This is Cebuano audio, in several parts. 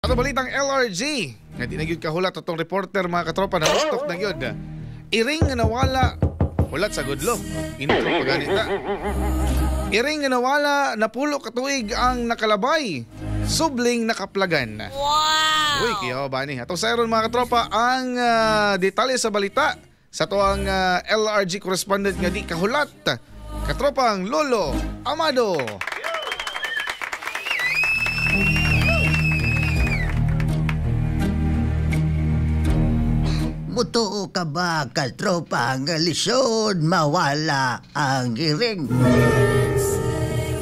Ato balitang LRG nga di na gyud kahulat atong reporter, mga katropa, na rustok na gyud. Iring nga nawala hulat sa gudlo. Intro pa ganita. Iring nga nawala napulo ka tuig ang nakalabay. Subling nakaplagan. Wow! Uy, kiyaw ba ni? Atong sayron, mga katropa, ang detalye sa balita sa tuang LRG correspondent nga di kahulat. Katropang Lolo Amado. Mutuo ka ba, katropa, nga lisod mawala ang iring?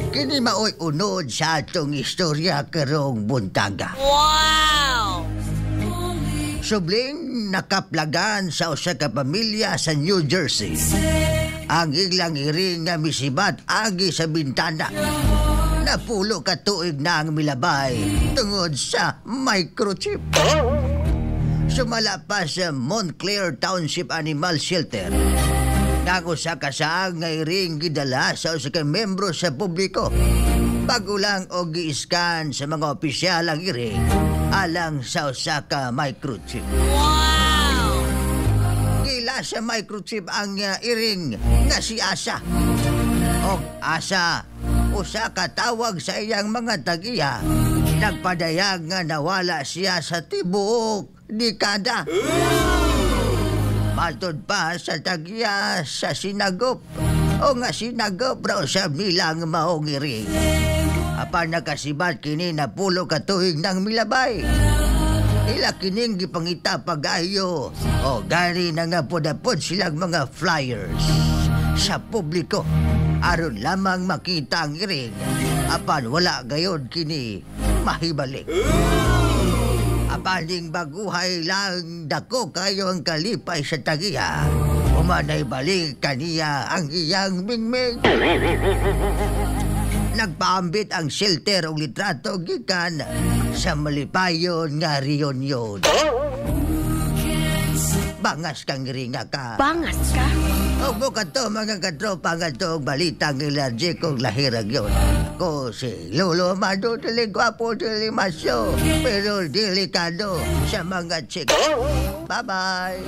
Kini maoy unod sa atong istorya karong buntaga. Wow! Subling nakaplagan sa usa ka pamilya sa New Jersey ang ilang iring nga misibat agi sa bintana. Napulo ka tuig na ang milabay tungod sa microchip. Sumala pa sa Montclair Township Animal Shelter nang usa ka saang nga iring gidala sa usa ka membro sa publiko. Bago lang og gi-scan sa mga opisyal ang iring alang sa usa ka microchip. Wow! Gila sa microchip ang iring nga si Asa. Og Asa, usa ka tawag sa iyang mga tag-iya, nagpadayag nga nawala siya sa tibuok dekada. Matod pa sa tag-iya sa sinagop, o nga sinagop raw sa bilang maong iring. Apan nakasibat kini napulo ka tuig ng milabay. Ila kining gipangita pag-ayo o gani na nga pod silang mga flyers sa publiko aron lamang makita ang iring, apan wala gayon kini mahibalik. Apaning baguhay lang dako kayo ang kalipay sa tagiya. Umanay balik kaniya ang iyang mingming. Nagpaambit ang shelter og litrato gikan sa malipayon nga reunion. Bangas kang ringa ka. Bangas ka? Og mo kato, mga katropa, nga to balitang allergic kong lahirag yun. Ko si Lolo Amado, dili gwapo, dili masyo, pero delikado sa mga chick. Bye-bye!